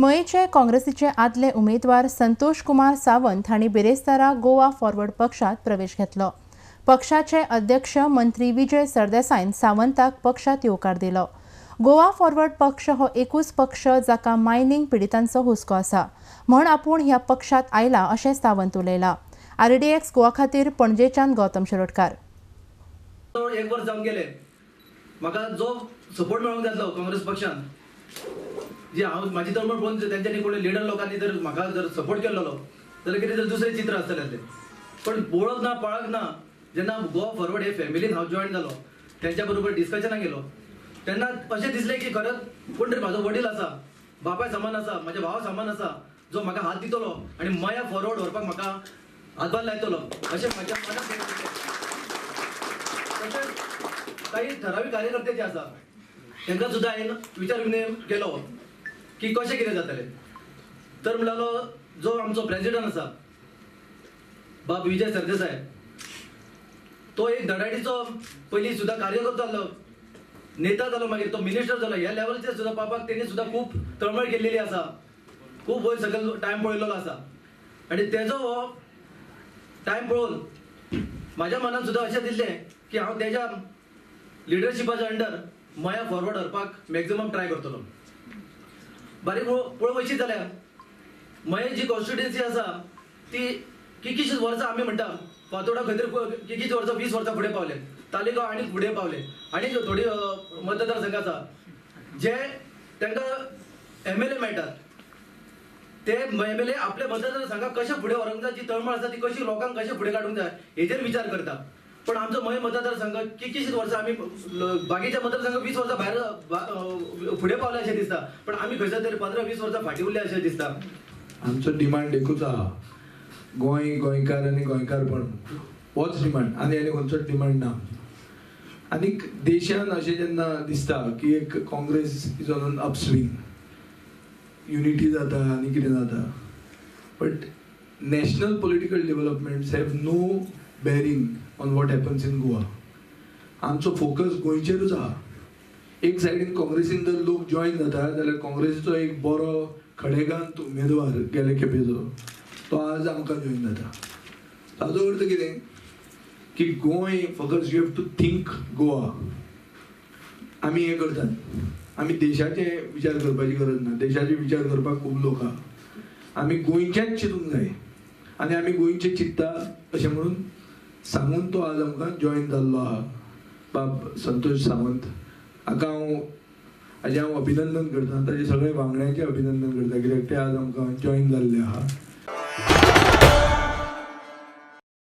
मयेचे काँग्रेसीचे आदले उमेदवार संतोष कुमार सावंत हांणी बिरेस्तारा गोवा फॉरवर्ड पक्षात प्रवेश घेतलो. पक्षाचे अध्यक्ष मंत्री विजय सरदेसायन सावंताक पक्षात येवकार दिलो. गोवा फॉरवर्ड पक्ष हो एकूच पक्ष जाका मायनिंग पिडितांचो हुस्को आसा म्हण आपूण ह्या पक्षात आयला अशें सावंत उलयला. आरडीएक्स गोवा खातीर पणजेच्यान गौतम शिरोडकार. एक वर्स जावन गेले म्हाका जो सपोर्ट मेळोंक जातलो काँग्रेस पक्षान, जे हांव म्हाजी तळमळ पळोवन तेंच्यांनी कोणी लिडर लोकांनी जर म्हाका जर सपोर्ट केल्लो जाल्यार कितें जर दुसरें चित्र आसतलें आसलें. पण वळख ना पाळख ना जेन्ना गोवा फॉरवर्ड हे फॅमिलीन हांव जॉयन जालो, तेंच्या बरोबर डिस्कशनाक गेलो तेन्ना अशें दिसलें की खरेंच कोण तरी म्हाजो वडील आसा, बापाय समान आसा, म्हाज्या भावा समान आसा, जो म्हाका हात दितलो आनी मया फॉरवर्ड व्हरपाक म्हाका हातभार लायतलो अशें म्हाज्या मनात. तशेंच काही ठरावीक कार्यकर्ते जे आसा तांकां सुद्दां हांवें विचार विनिमय केलो की कशें कितें जातलें. तर म्हणलो जो आमचो प्रेजिडंट आसा बाब विजय सरदेसाय, तो एक धडाडीचो पयलीं सुद्दां कार्यकर्तो जाल्लो, नेता जालो, मागीर तो मिनिस्टर जालो. ह्या लेवलचेर सुद्दां पावपाक तेणी सुद्दां खूब तळमळ केल्लेली आसा, खूब वयर सकयल टायम पळयल्लो आसा. आनी तेजो हो टायम पळोवन म्हाज्या मनान सुद्दां अशें दिसलें की हांव तेज्या लिडरशिपाच्या अंडर मया फॉरवर्ड व्हरपाक मॅक्झिमम ट्राय करतलो. बारीक पळोवंक वयशीत जाल्यार मये जी कॉन्स्टिट्युएन्सी आसा ती कितकीशींच वर्सां आमी म्हणटा फातोडा खंय तरी कितकीशीं वर्सां 20 वर्सां फुडें पावले, तालिगांव आनी फुडें पावले, आनी थोडी मतदारसंघ आसा जे तांकां एमएलए मेळटात ते एमएलए आपल्या मतदारसंघाक कशें फुडें व्हरूंक जाय, जी तळमळ आसा ती कशी लोकांक कशें फुडें काडूंक जाय हेजेर विचार करता. पण आमचो मये मतदारसंघ कितकीशींच वर्सां आमी बाकीच्या मतदारसंघ 20 वर्सां भायर फुडें पावले अशें दिसता, पण आमी खंयसर तरी 15-20 वर्सां फाटीं उरले अशें दिसता. आमचो डिमांड एकूच आहा, गोंय, गोंयकार आनी गोंयकारपण होच डिमांड, आनी आनी खंयचोच डिमांड ना. आनीक देशान अशें जेन्ना दिसता की एक Congress is on an upswing, unity जाता आनी कितें जाता, but national political developments have no bearing on what happens in Goa. आमचो फोकस गोंयचेरूच आहा. एक सायडीन काँग्रेसीन जर लोक जॉयन जाता जाल्यार काँग्रेसीचो एक बरो खडेगांत उमेदवार गेले खेपेचो तो आज आमकां जॉयन जाता. ताजो अर्थ कितें की गोंय फकत you have to think Goa. आमी हें करतात, आमी देशाचे विचार करपाची गरज ना, देशाचे विचार करपाक खूब लोक आहा. आमी गोंयचेच चिंतूंक जाय आनी आमी गोंयचें चिंत्ता अशें म्हणून सांगून तो आज आमकां जॉयन जाल्लो आहा बाब संतोष सावंत. हाका हांव हाजें हांव अभिनंदन करता, ताजे सगळे वांगड्यांचें अभिनंदन करता, कित्याक ते आज आमकां जॉयन जाल्ले आहा.